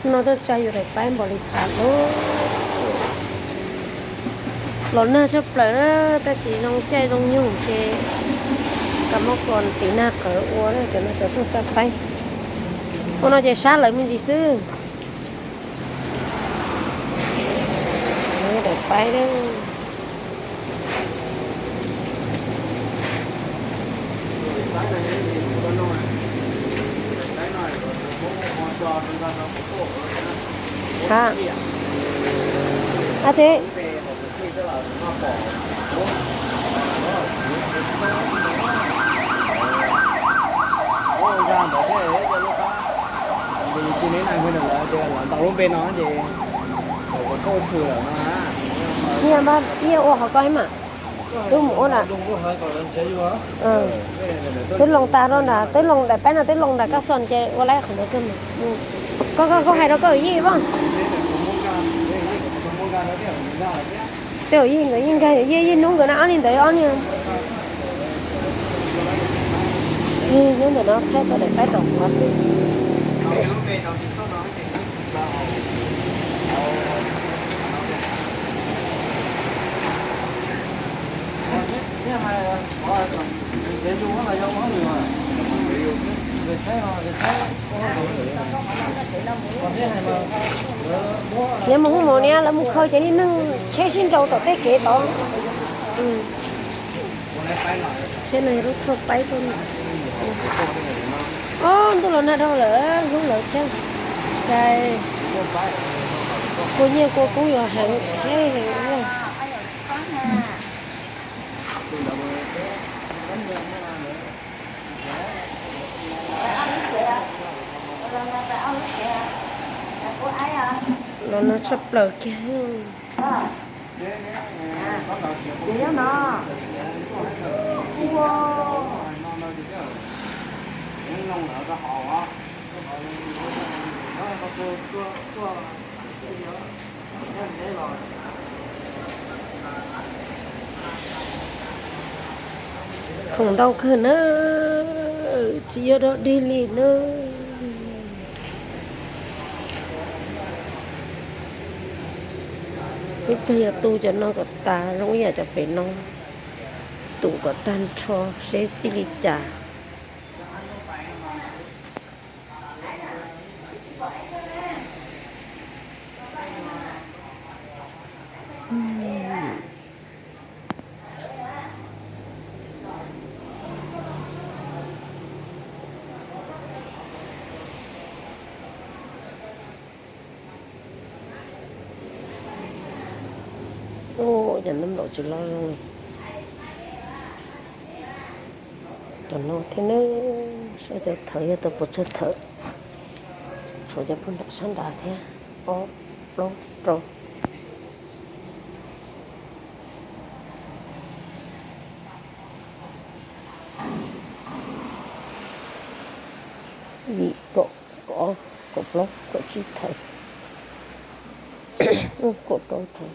No tuaj tsa yus daim paib npaum li xav lawm. Los nag tshaj plaws na, tab sis zoo caij zoo nyoog ces kab mob kos tiv nag qawv ua na, cov no cov tuaj tsa paib. Ua no ces sab lawv me ntsis xwb. Daim paib na. Hab, a tsev. Nyiaj mas, nyiaj ua qhov ko mas. Twb mus ua na. Twb loo tas rau nram, twb loo daim paib no twb loo nram kab xon ces ua laib qhov ntawd kawg mas. Koj, koj, koj hais rau koj yawm yij pab. Tej yawm yij nkawd yeej nkag yawm yij, yij hnub nkawd na ob niag ntawd ob niag. Hnub ntawm no thaij tau daim paib tom qab xwb. Niam mus hu mus niam, lawv mus khaws cov niag neeg tsheb sib nraus tom tej kev tod. Tsheb no yog lub thauj paib tuaj. Ob, ntuj los nag dhau lawm, hlub lawv thiab. Cas kua nyiaj kua kub yuav heev thiab heev. Los nag tshaj plaws kiag. Khoom ntau kawg na, tsis yog dog dig li na. Ib pliag yog tu cov no kom tas zoo ib yam cov pem no, tu kom tag nrho seb txij li cas. Ua cas ntab nplaum tsis loj zoo li. Cov no thiab na, saib cov thawv yog tau puas tsawg thawv. Tshuav cov puag nram sab nrad thiab, ob, plaub, rau. Yim, kaum, kaum ob, kaum plaub, kaum tsib thawv, kaum rau thawv.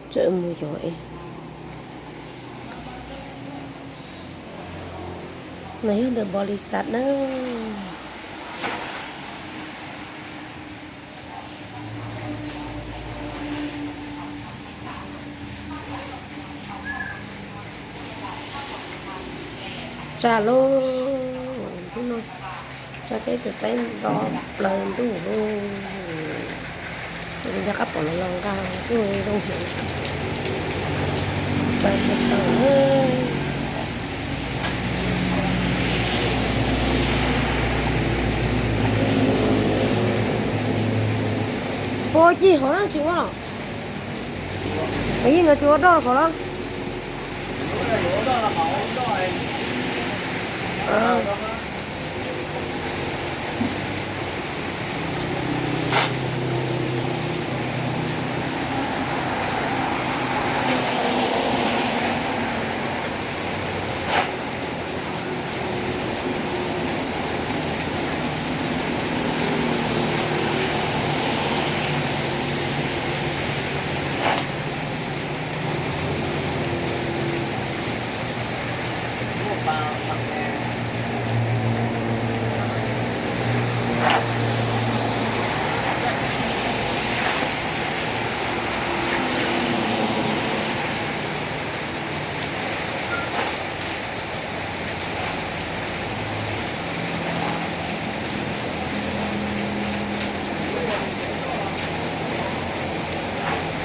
Txawm mus yog es no yog ntawm npau li xav na. Tsa lauj, hnub no tsa peb tus paib nto plaws ntuj lauj. Nco qab pom los los nqa kuj zoo heev. Tsa tau tau. Puas ci hov na tsis ua los? Yeej nkawd tsis ua doj los pom los?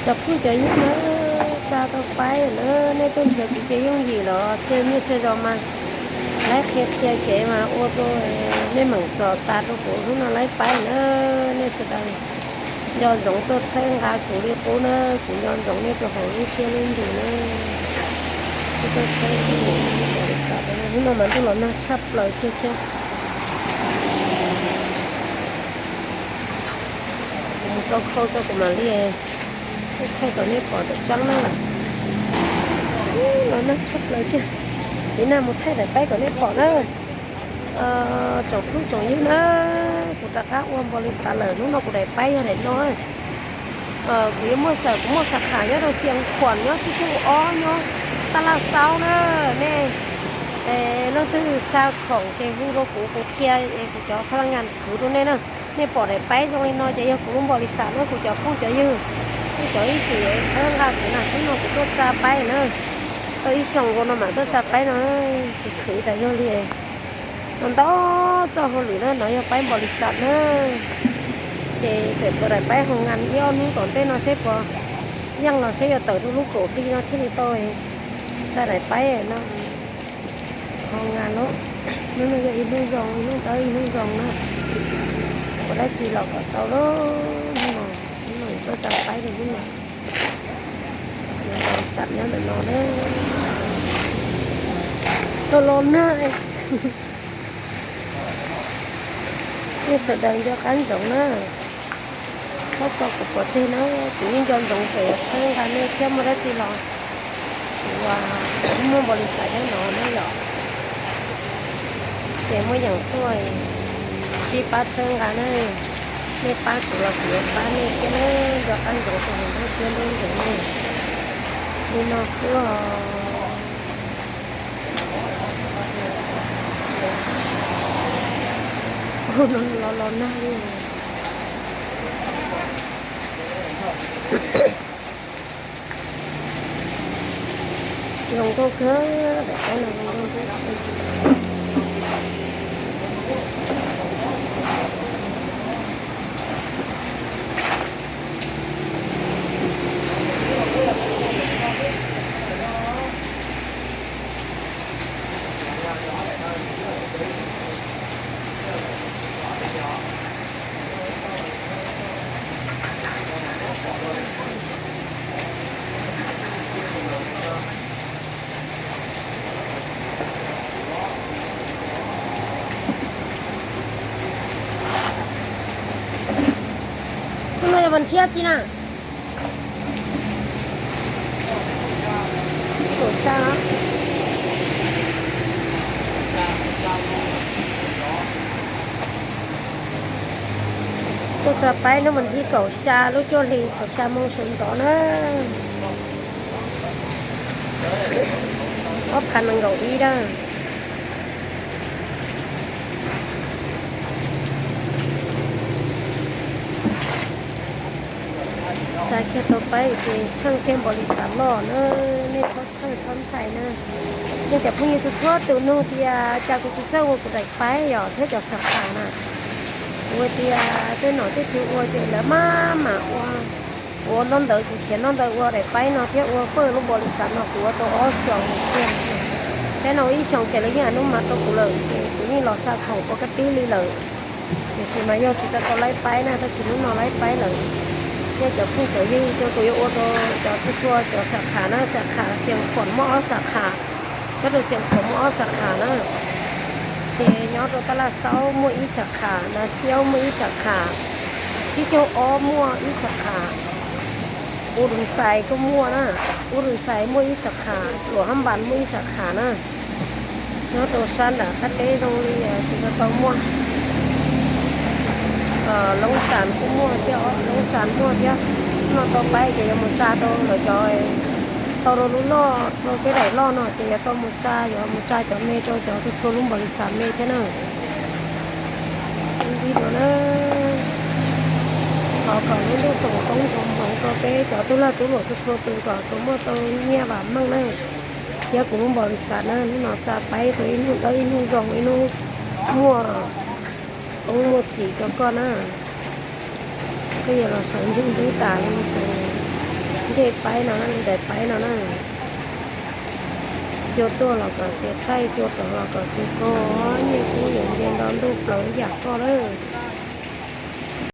Cov phooj cov ywg na, tsa tau paib na, nej tuaj nrhiav kuv ces yooj yim los txhia niaj txhia zaus mas laib qhia qhia kev mas ua rau nej meem txom tas rau kuv. Hnub no laib paib na, nej sawv daws nco ntsoov tuaj txhawb nqa kuv li qub na, kuv nco ntsoov nej rau hauv lub siab lub ntsws na. Tsis tuaj txhawb xwb, hnub no mas ntuj los nag tshaj plaws kiag thiab. Kuv mus rau khau rau kuv mam li thaij kom nej pom tseeb tseeb na. Los nag tshaj plaws kiag, tiv nag mus thaij daim paib kom nej pom na. Tsoom phooj tsoom ywg na, kuv rov qab ua npau li xav lawm, hnub no kuv daim paib yog daim no. Kuv yuav muaj xav, kuv muaj xav kham nyob rau Xiav Khuam, nyob Tsib Caug Ob, nyob Tab Laj Xaub na. Nej leej twg xa khoom ces hu rau kuv, kuv qhia kuv cov pha la ngas khwv rau nej na. Nej pom daim paib zoo li no ces yog kuv lub npau li xav na, kuv cov phooj cov ywg, nej cov ib txwm txhawb nqa kuv na, hnub no kuv tuaj tsa paib na. Tau ib xyoos nkaus no mam tuaj tsa paib no, kuv khwv tas yog li no ntau txoj hauj lwm na, no yog paib npau li xav na. Ces tseem tshuav daim paib hoo ngas ib ob hnub tom ntej no seb puas yeej los seb yuav tawm rau lub kaum hli no thiaj li tau tsa daim paib no. Hoo ngas lawm, hnub no yog ib hnub zoo, ib hnub dawb ib hnub zoo na. Ua dab tsi los kom tau lawm, hnub no tuaj tsa paib li hnub no. Npau li xav nyob ntawm no na. Tau los nag, nej sawv daws nco qab ntsoov na. Txhob tso kuv pov tseg na, kuv yeej nco ntsoov kuv yuav txhawb nqa nej thiab, muaj dab tsi los kuv muaj npau li xav nyob no na yom. Ces muaj yeem tuaj sib pab txhawb nqa na, nej pab kuv los kuv yuav pab nej thiab na, nco qab ntsoov rau hauv nruab siab nruab ntsws ne. Li no xwb os. Los los nag li. Zoo nkauj kawg, daim paib no zoo nkauj tib si. Hnub no yog vas thiab tsi na? Kaum xya. Tuaj tso paib hnub vas thib kaum xya lub cuaj hli kaum xya moo sawv ntxov na. Ob phav nees nkaum ib na. Tsa kiag tau paib ces tsheej kiag npaum li xav loj na, nej txhob txhawj txhob ntshai na. Nej cov phooj ywg txhua txhua tus nug tias cas kuv tsis txawj ua kuv daim paib yom thiab cov xab khas na. Kuv tias tej nom tej tswv ua ces lawv maj mam ua. Kuv ua ntaub ntawv, kuv khiav ntaub ntawv ua daim paib no thiab ua fawj lub npaum li xav no kuv ua tau ob xyoos tiag. Tsaib no ua ib xyoos ces lawv yeej anub mas rau kuv lawm ces kuv yeej los xa khoom ua kab pib li lawm. Tiam sis mas yog tsis tau tau laib paib na, tab sis hnub no laib paib lawm. Nej cov phooj cov ywg, kuv yuav ua rau cov txhua txhua cov xab khas na, xab khas Xiav Khuam muaj ob xab khas, nyob rau Xiav Khuam muaj ob xab khas na. Ces nyob rau Tab Laj Xaub muaj ib xab khas, Nas Xiaub muaj ib xab khas, Tsib Caug Ob muaj ib xab khas, Ub Rus Xais kuj muaj na, Ub Rus Xais muaj ib xab khas, Luam Hab Npas muaj ib xab khas na. Nyob rau sab nram qab teb zoo li tsis tau tau muaj. Loob Xas kuj muaj thiab, Loob Xas muaj thiab. Hnub no tau paib ces yuav mus tsa rau lawv cov, tau rau lub loj rau peb daim loj no ces yuav tau mus tsa, yuav mus tsa cov me rau cov txhua txhua lub npaum li xav me thiab na. Sib ntsib dua na. Thov kom lub ntuj foom koob foom hmoov rau peb cov tub lag tub luam txhua txhua tus kom tau muaj tau nyiaj vam meej na. Thiab kuv lub npaum li xav na, hnub no tsa paib rau ib hnub dawb ib hnub zoo ib hnub muaj koob muaj tsim rau koj na. Koj yuav los sawv ntsug ntub tas li tus Nce paib no, nce paib no na. Cua tuaj los kom tsis qaij, cua rov los kom tsis kub, nyiaj kub yuav nce nto ntuj plaws ib yam koj lawm.